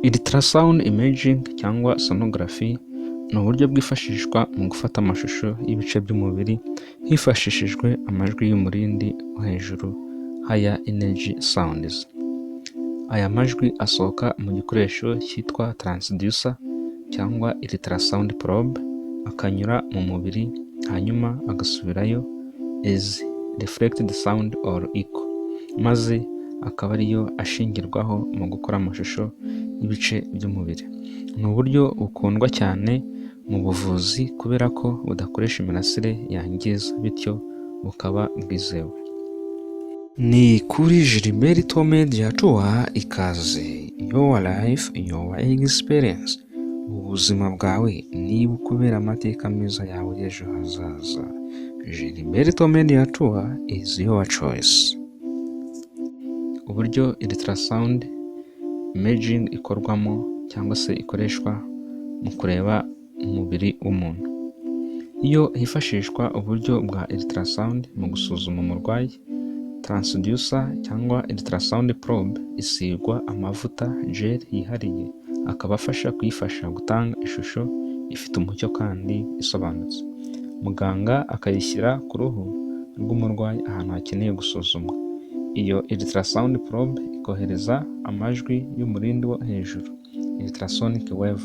Ultrasound imaging cyangwa sonography ni uburyo bwifashishwa mu gufata amashusho y'ibice by'umubiri hifashishijwe amajwi y'umurindi wo hejuru, high energy sounds. Aya majwi asohoka mu gikoresho cyitwa transducer cyangwa ultrasound probe, akanyura mu mubiri, hanyuma agasubirayo as reflected sound or echo, maze akaba ariyo ashingirwaho mu gukora amashusho y'ibice by'umubiri. Ni uburyo bukundwa cyane mu buvuzi kubera ko budakoresha imirasire yangiza, bityo bukaba bwizewe. Ni kuri Gilberto Media Tour, ikaze. Your life, your experience. Ubuzima bwawe niba ukubera amateka meza yawe y'ejo hazaza. Gilberto Media Tour is your choice. Uburyo ultrasound imaging ikorwamo cyangwa se ikoreshwa mu kureba umubiri w'umuntu. Iyo hifashishwa uburyo bwa ultrasound mu gusuzuma umurwayi, transducer cyangwa ultrasound probe isigwa amavuta gel yihariye, akaba afasha kuyifasha gutanga ishusho ifite umucyo kandi isobanutse. Muganga akayishyira ku ruhu rw'umurwayi ahantu hakeneye gusuzumwa. Iyo ultrasound probe ikohereza amajwi y'umurindi wo hejuru, ultrasonic wave.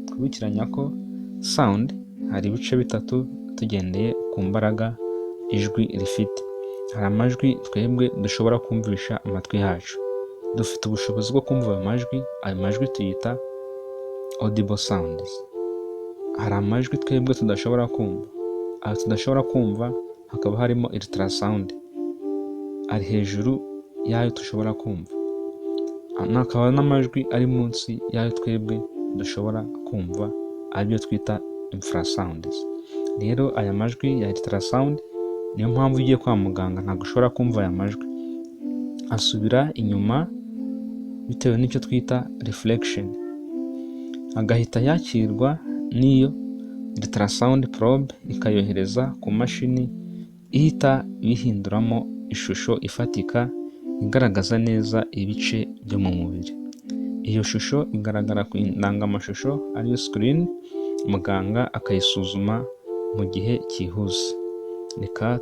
Twibukiranya ko sound hari ibice bitatu tugendeye ku mbaraga ijwi rifite. Hari amajwi twebwe dushobora kumvisha amatwi yacu. Dufite ubushobozi bwo kumva ayo majwi, ayo majwi tuyita audible sounds. Hari amajwi twebwe tudashobora kumva. Ayo tudashobora kumva hakaba harimo ultrasound. Ari hejuru y'ayo dushobora kumva. Hakaba n'amajwi ari munsi y'ayo twebwe dushobora kumva, aribyo twita infrasounds. Rero aya majwi ya ultrasound, niyo mpamvu ugiye kwa muganga ntabwo ushobora kumva aya majwi, asubira inyuma bitewe n'icyo twita reflection, agahita yakirwa n'iyo ultrasound probe, ikayohereza ku mashini ihita ibihinduramo ishusho ifatika igaragaza neza ibice byo mu mubiri. Iyo shusho igaragara ku ndangamashusho, ariyo screen, muganga akayisuzuma mu gihe cyihuse. Reka.